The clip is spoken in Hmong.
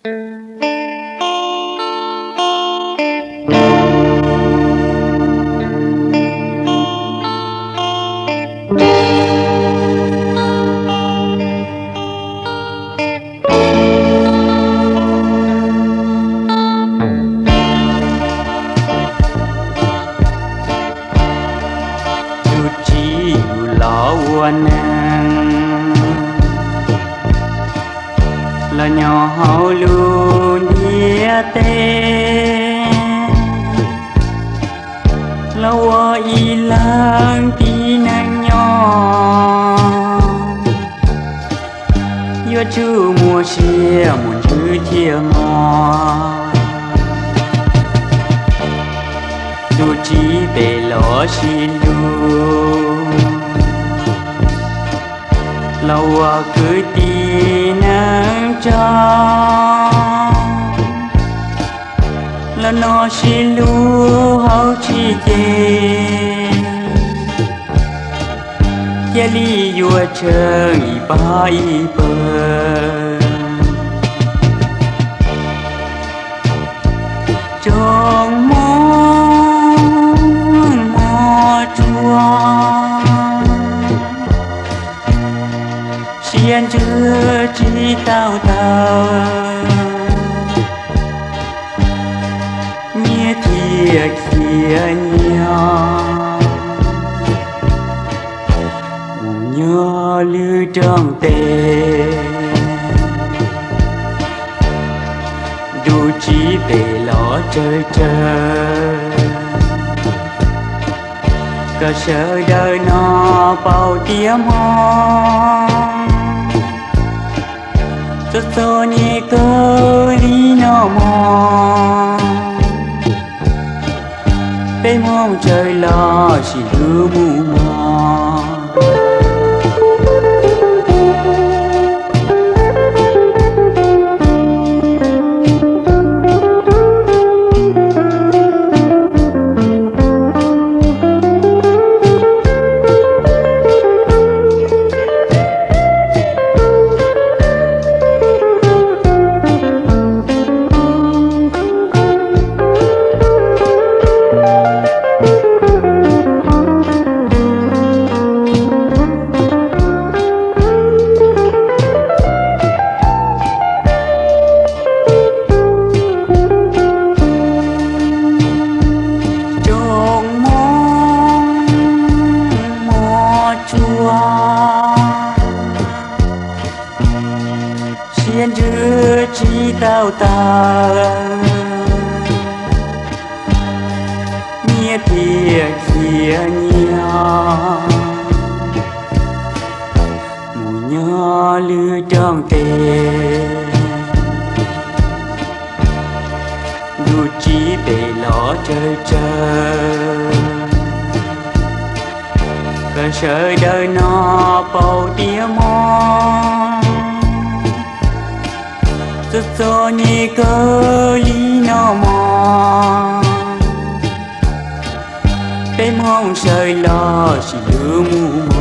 Tus txiv yus los ua neeg, los nyob hauv lub ntiaj teb, los ua ib leeg tib neeg nyob, yuav tsum muaj sia mus ntswj thiaj mog. Tus txiv pem los sib hlub, los ua kwv tij neej tsa, los nyob sib hlub hauv tsis ceg, cia li yuav tsheej ib pab ib pawg. Tsoom Hmoob mos tsuas, siab ntsws tsis tau tawg, nyias thiaj khiav nyias mus nyob lwm rooj teb. Tus txiv pem los tsawg tsawg, kom sawv daws no paub tias hmo txom txom nyem kawg li no mog, peb Hmoob tsawg los sib hlub mus mog. Tsoom Hmoob mos tsuas, siab ntsws tsis tau tawg, nyias thiaj khiav nyias mus nyob lwm rooj teb. Tus txiv pem los tsawg tsawg, kom sawv daws no paub tias hmo txom txom nyem kawg li no mog, peb Hmoob sawv los sib hlub mus